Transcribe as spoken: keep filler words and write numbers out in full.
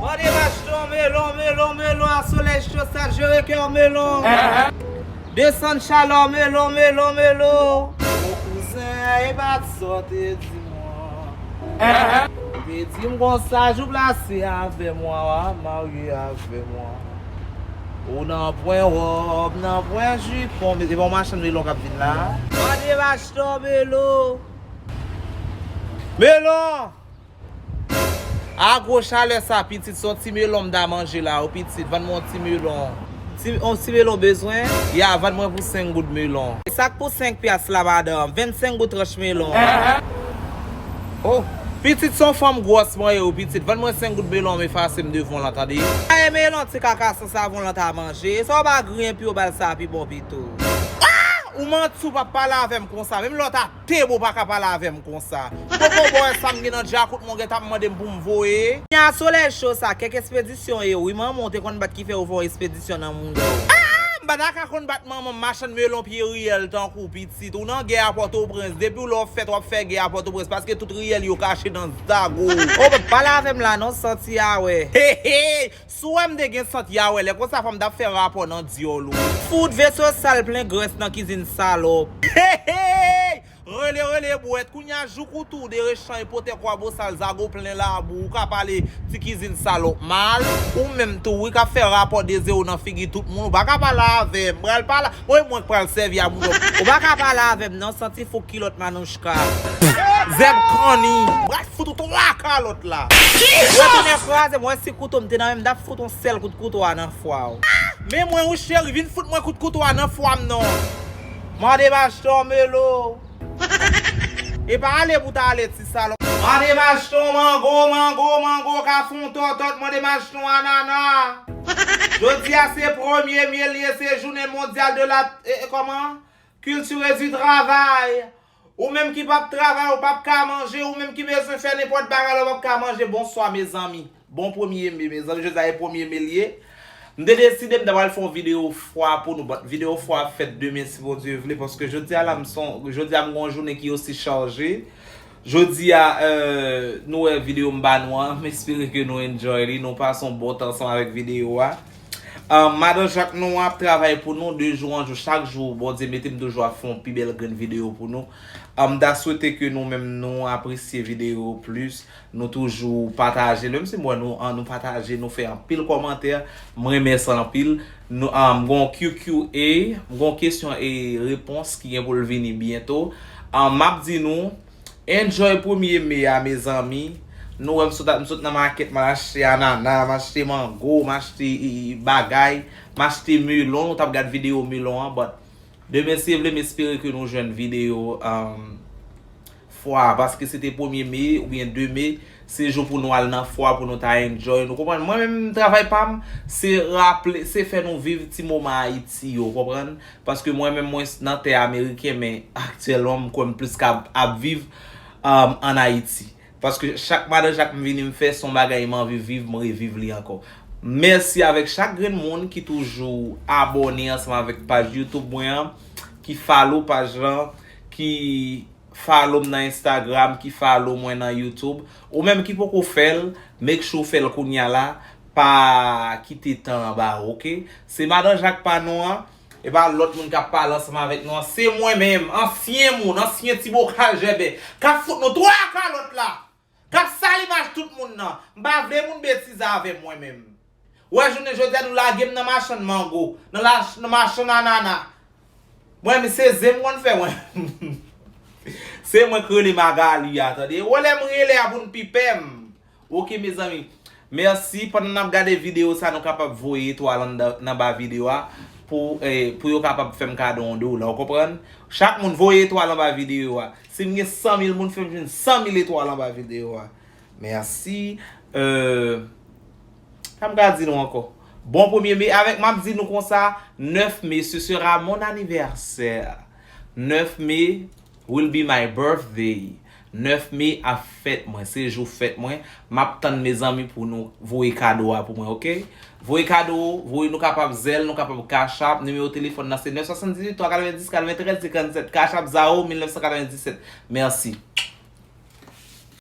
Mande m achte yon melon, melon, melon, a solèy cho sa jere kè w melon. Desann chalè w melon, melon, melon. Gwo kouzen, e pa t sa w te di mwen. Ou te di m konsa, jou plase avè mwen, w a marye avè mwen. Ou nan pwen wòb, nan pwen jipon, e pa yon machann melon k ap vin la. Mande m achte yon melon. Melon! A gwo chalè sa, pitit, se yon ti melon m ta manje la, o pitit, vann mwen yon ti melon. Ti, yon ti melon bezwen? Ya, vann mwen pou senk goud melon. Sa k pou senk pyas la, madanm? Vennsenk goud tranch melon. Oh, pitit, se yon fanm gwòs mwen ye, o pitit, vann mwen senk goud melon, m efase m devan w lan, tande? Ay, melon ti kaka san savon lan ta manje. E sa w pa griyen pi w ba l sa pi bon pito. Ah! Ou manti, w p ap pale avè m konsa. Menm lè w ta te bon, w pa ka pale avè m konsa. Poko bò wè sa m gen nan djakout mwen, w gentan ap mande m pou m voye. Nya solèy cho sa, kèk espedisyon e wi, manman w te konn bat ki fè yo fè yon espedisyon nan mouda w. Ah! M pa ta ka konn bat manman m, machann melon pye riyèl tankou w pitit. Ou nan gè a Pòtoprens. Depi w lè w fèt, w ap fè gè a Pòtoprens, paske tout riyèl yo kache nan zago. O, pale avè m la non, santi a wè. Hey, hey! Si w wè m te gen sant yawè, lè konsa fò m t ap fè rapò nan dyòl ou. Fout veso sal plen grès nan kizin salòp. Hey, hey! Rele, rele bwèt. Kounye a jouk ou tou de rechan ipotèk w a bosal zago plen labou. Ou ka pale ti kizin salòp mal. Ou menm tou wi k ap fè rapò de zewo nan figi tout moun. Ou pa ka pale avè m. Pral pale. Mwen, mwen k pral sèvi a boulòt. Ou pa ka pale avè m non, santi fouk kilòt manouchka. Zèb kanni. Pral fout ou twa kalòt la. Retounen kraze m, wè si kouto m te nan men m, t ap fout yon sèl kout kouto a nan fwa w. Men mwen wi cheri, vin fout mwen kout kouto a nan fwa m non. Mande m achte yon melon. E pa ale pou ta ale ti salòp. Mande m achte yon mango, mango, mango, ka fè yon tòtòt, mande m achte yon anana. Jodi a se premye me l ye, se jounen mondyal de la, e, e, kòman? Kiltire di travay. Ou menm ki p ap travay, ou p ap ka manje, ou menm ki bezwen fè nenpòt bagay la, ou p ap ka manje. Bonswa, mezanmi. Bon premye me, mezanmi. Jodi a e premye me l ye. M te deside m ta pral fè yon videyo fwa pou nou, but videyo fwa ap fèt demen si Bondye vle, paske jodi a la m son, jodi a m gen yon jounen ki osi chaje. Jodi a, euh, nou wè videyo m ba nou an, m espere ke nou enjoy li, nou pase yon bon tan ansanm avèk videyo a. Um, madan Jak nou ap travay pou nou de jou an jou, chak jou Bondye mete m toujou ap fè yon pi bèl grenn videyo pou nou. Um, m ta swete ke nou menm nou apresye videyo plis, nou toujou pataje l. Menm si m wè nou, an, nou pataje, nou fè anpil kòmantè, m renmen sa anpil. Nou, um, m gon Q Q A, m gon kesyon e repons ki gen pou l vini byento. Um, m ap di nou, enjoy premye me a, mezanmi. Nou wè m sot, m sot nan makèt, m al achte anana, m achte mango, m achte, e, e, bagay, m achte melon. Nou t ap gad videyo melon an, but demen si Dye vle, m espere ke nou jwenn videyo, um, fwa a, paske se te premye me oubyen de me, se jou pou nou al nan fwa, pou nou ta enjoy. Nou konprann? Mwen menm, travay pa m, se raple, se fè nou viv ti moman Ayiti yo, konprann? Paske mwen menm, mwen nan tè ameriken, men aktyèlman, m kwè m plis ka ap viv, um, ann Ayiti. Paske chak madan, chak m vini m fè, se yon bagay m anvi viv, m reviv li ankò. Mèsi avèk chak grenn moun ki toujou abòne ansanm avèk paj YouTube mwen an, ki follow paj lan, ki follow m nan Instagram, ki follow mwen nan YouTube. Ou menm ki poko fè l, make sure w fè l kounye a la, pa kite tan anba w, oke? Se madan Jak pa nou an, e pa lòt moun k ap pale ansanm avèk nou an. Se mwen menm, ansyen moun, ansyen ti bokal jèbè, k ap fout nou twa kalòt la, k ap sal imaj tout moun nan. M pa vle moun betize avè mwen menm. Wè, jounen jodi a, nou lage m nan machann mango, nan la, nan machann anana. Mwen, men se zen m konn fè, mwen. Se mwen k rele Magali a, tande. Wè, lè m rele a pou n pi pè m. Oke, mezanmi. Mèsi. Pandan n ap gade videyo sa, nou kapab voye etwal anndan, nan ba videyo a pou, eh, pou yo kapab fè m kado yon dola. Ou konprann? Chak moun voye etwal anba videyo a. Si m gen san mil moun, fè m jwenn san mil etwal anba videyo a. Mèsi. Euh, sa m ka di nou ankò? Bon premye me, avèk m ap di nou konsa, nèf me, ce sera mon anniversaire. Nèf me will be my birthday. Nèf me ap fèt mwen, se jou fèt mwen. M ap tann, mezanmi, pou nou voye kado a pou mwen, oke? Voye kado, voye, nou kapab Zelle, nou kapab Cash App. Nimewo telefòn nan se nèf swasanndizwit twa katrevenndis katreventrenn senkannsèt. Cash App Zao mil nèf san katrevenndisèt. Mèsi.